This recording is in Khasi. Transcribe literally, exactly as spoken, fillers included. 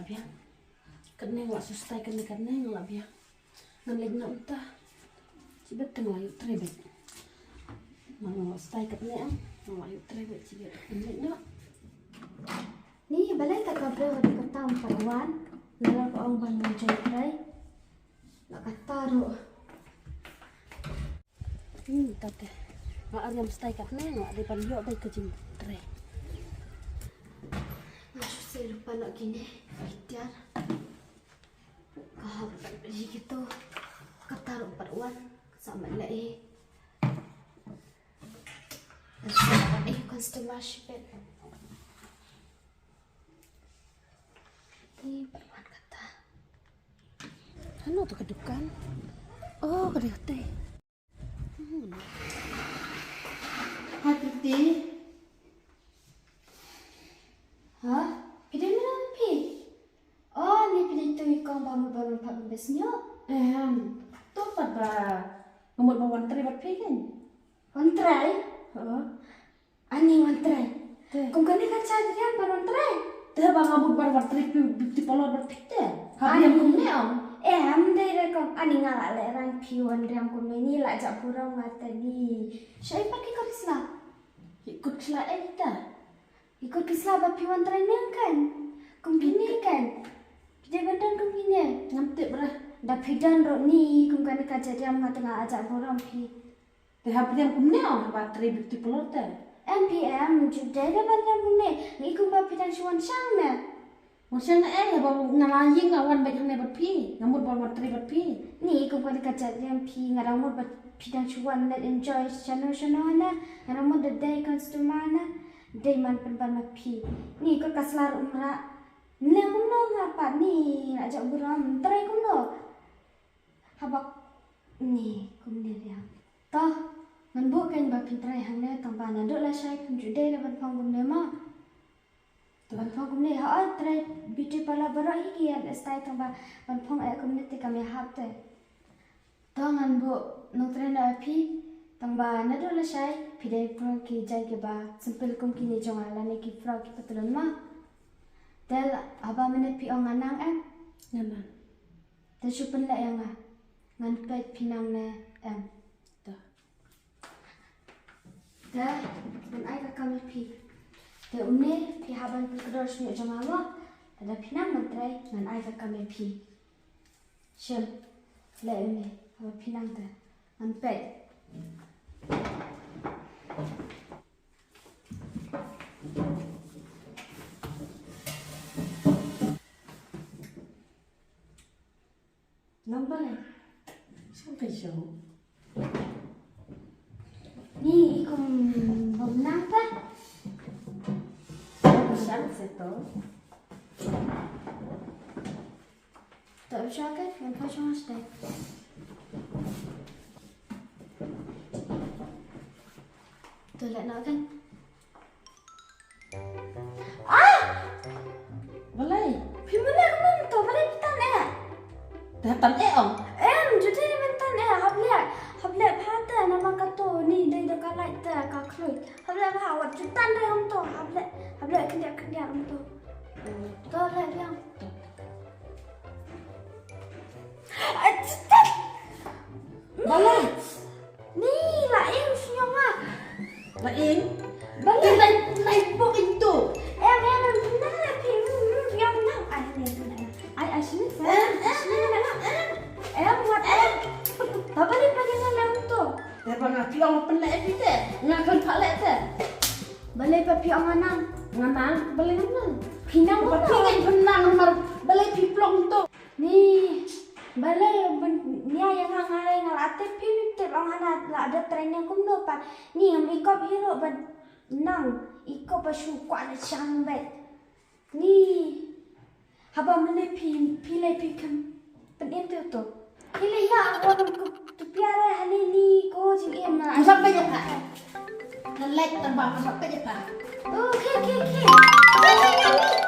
Biang. Katne nga la shu style katne katne nga la biang. Ngan leit noh mynta. Chi bit te nga la ïoh trei beit. Nga la style katne, nga la ïoh trei beit chi bit. Ngan leit noh. Ni balei te ka briew kata um pat wan. Nga la ka ong ban wan join trei. La kata ruh. Hmm, tate. Nga ar ïam style katne, nga dei ban ïoh beit ka jingtrei. Nga shu seh lypa noh kine ki tiar. Ka hap ri kito. Kata ruh pat wan. Sa mat leh eh. Eh, customer shipet. Ni pat wan kata. Hano to ka dukan? Oh, ka dei hotel. Hmm. Hi, Priti. Ha? Phi dei mynno phi? Oh, ni phi dei tu i kong ba mut ba mut pat bes nyo. Em, to pat ba mut ba wan trei bad phi kan? Wan trei? Ha? Ani wan trei. Te. Kum kane ka jait riam ba wan trei. Te ba nga mut ba wan trei phi beauty parlor bad phi te. Hap riam kumne ong. Em dei re kong ani nga la leh rang phi wan riam kumne ni la jah burom nga te ni. Shai pat ki kot ki sla. Ki kot ki sla eh ta. Ki kot ki sla ba phi wan trei ne kan. Kum phi ne kan. Phi dei ban don kum phi ne. Ngam tip re. Da phi don ruh ni kum kane ka jait riam nga te nga la jah burom phi. Te hap riam kumne ong haba trei beauty parlor te. Em phi em, ju dei da ban riam kumne. Ngi kumba phi dang shu wan shang ne. Wan shang ne eh, haba nga la ïeng nga wan beit hangne bad phi. Nga mut ban wan trei bad phi. Ni kum kane ka jait riam phi, nga dang mut ba phi dang shu wan leit enjoy shano shano ne. Nga dang mut da dei customer ne. Dei man pynban ma phi. Ni kot ka sla ruh um rah. Mne kumno nga pat ni, nga jah burom, trei kumno. Haba ni kumne riam. To, ngan buh kein ba phin trei hangne tang ba naduh lashai phim ju dei da ban phong kumne mo. To ban phong kumne ha oi trei beauty parlor baroh hi ki ïa leh style tang ba ban phong eh kumne te kam ïahap te. To ngan buh nongtrei noh ïa phi tang ba naduh lashai phi dei pro ki jait kiba simple kum kine jong nga lane ki frock ki patlun mo. Te haba mynne phi ong nga nang em? Nga nang. Te shu pynleh ïa nga. Ngan peit phi nang ne em. Te ngan ai ka kam ïa phi. Te une phi hap ban pynkdor shuh jong nga mo. Te da phi nang ban trei ngan ai ka kam ïa phi. Shem. Leh une haba phi nang te ngan peit. Nang balei? Sngewbha shu. Ni i kum bym nang pa. Sngewbha shu to. To shu ka ngan pa shu stai. To leh noh kan. Ah! Balei? Phi mane kumno to balei phi tan eh? Te tan eh ong. Em, ju dei ban tan eh, hap leh. Hap leh bha te namar kato ni dei da ka light te ka khlur. Hap leh bha wat ju tan re ong to, hap leh. Hap leh khyndiat khyndiat ong to. To leh biang. To. Ai, ju tan. Balei? Ni la ing sñiaw nga. La ing? Balei? Lai lai bok ing tu. Em em em na la phi em em em na ai ne tu na. Ai ai sini sa. Em em em em. Em wat em. Ta balei pa nga la tu. Te ba nga phi ong pynleh phi te. Nga kan pha leh te. Balei pa phi ong nga nang. Nga nang balei nga nang. Phi nang ba phi ngai pynang mar balei phi plong tu. Ni balei ban nia ïa nga ngai nga la tip phi tip ong hana la da training kumno pat ni ngam ikop hi ruh ban nang ikop ba shu kwah na chang bet ni haba mane phi phi le phi kam pen im tu tu phi le ya wan ku tu pia re hane ni ko jing im na. Masa pe ya pa. Nalek tamba masa pe ya pa. Oh, okay, okay, okay.